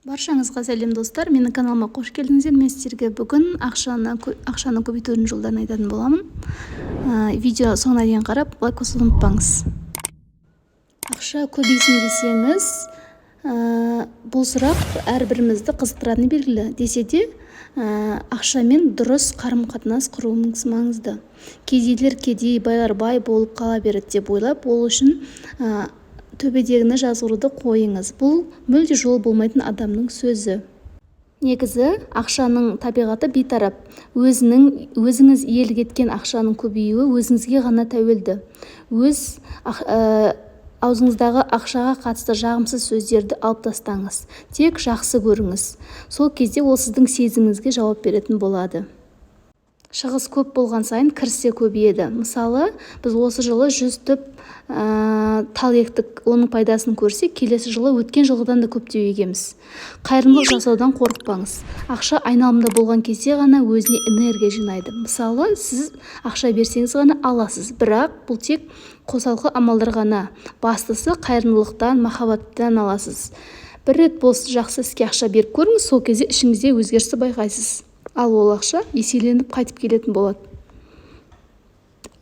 Баршаңызға сәлем, достар! Менің каналыма қош келдіңіздер! Мен сіздерге бүгін ақшаны көбейтудің жолдарын айтатын боламын. Видео соңына дейін қарап, лайк басуды ұмытпаңыз. Ақша көбейсін десеңіз, бұл сұрақ әрбірімізді қызықтыратыны белгілі. Десе де, ақшамен дұрыс қарым-қатынас құруыңыз маңызды. Кедейлер кедей, байлар бай болып қала береді деп ойлап, ол үшін төбедегіні жазғыруды қойыңыз. Бұл мүлде жол болмайтын адамның сөзі. Негізі, ақшаның табиғаты бейтарап. Өзіңіз иелік еткен ақшаның көбеюі өзіңізге ғана тәуелді. Өз аузыңыздағы ақшаға қатысты жағымсыз сөздерді алып тастаңыз. Тек жақсы көріңіз. Сол кезде ол сіздің сезіміңізге жауап беретін болады. Шығыс көп болған сайын, кіріс те көбейеді. Мысалы, біз осы жылы 100 түп тал ектік. Оның пайдасын көрсек, келесі жылы өткен жылғыдан да көптеу егеміз. Қайырымдылық жасаудан қорықпаңыз. Ақша айналымда болған кезде ғана өзіне энергия жинайды. Мысалы, сіз ақша берсеңіз ғана аласыз. Бірақ бұл тек қосалқы амалдар ғана. Бастысы, қайырымдылықтан, махаббаттан аласыз. Бір рет болсын жақсы іске ақша беріп көріңіз. Сол кезде ішіңізде өзгерісті байқайсыз. Ал ол ақша еселеніп қайтып келетін болады.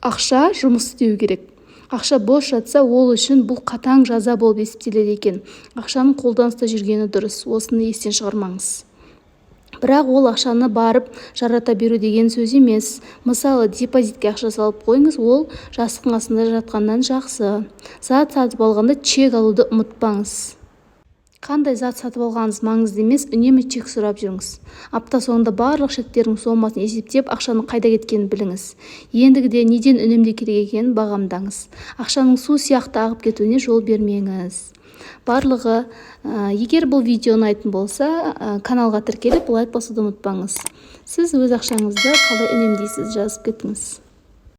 Ақша жұмыс істеу керек. Ақша бос жатса, ол үшін бұл қатаң жаза болып есептеледі екен. Ақшаның қолданыста жүргені дұрыс, осыны естен шығармаңыз. Бірақ ол ақшаны барып жарата беру деген сөз емес. Мысалы, депозитке ақша салып қойыңыз. Ол жастықтың астында жатқаннан жақсы. Зат сатып алғанда чек алуды ұмытпаңыз. Қандай зат сатып алғаныңыз маңызды емес, үнемі чек сұрап жүріңіз. Апта соңында барлық чектердің сомасын есептеп, ақшаның қайда кеткенін біліңіз. Ендігіде неден үнемдеу керек екенін бағамдаңыз. Ақшаның су сияқты ағып кетуіне жол бермеңіз. Барлығы. Егер бұл видео ұнайтын болса, каналға тіркеліп, лайк басуды ұмытпаңыз. Сіз өз ақшаңызды қалай үнемдейсіз, жазып кетіңіз.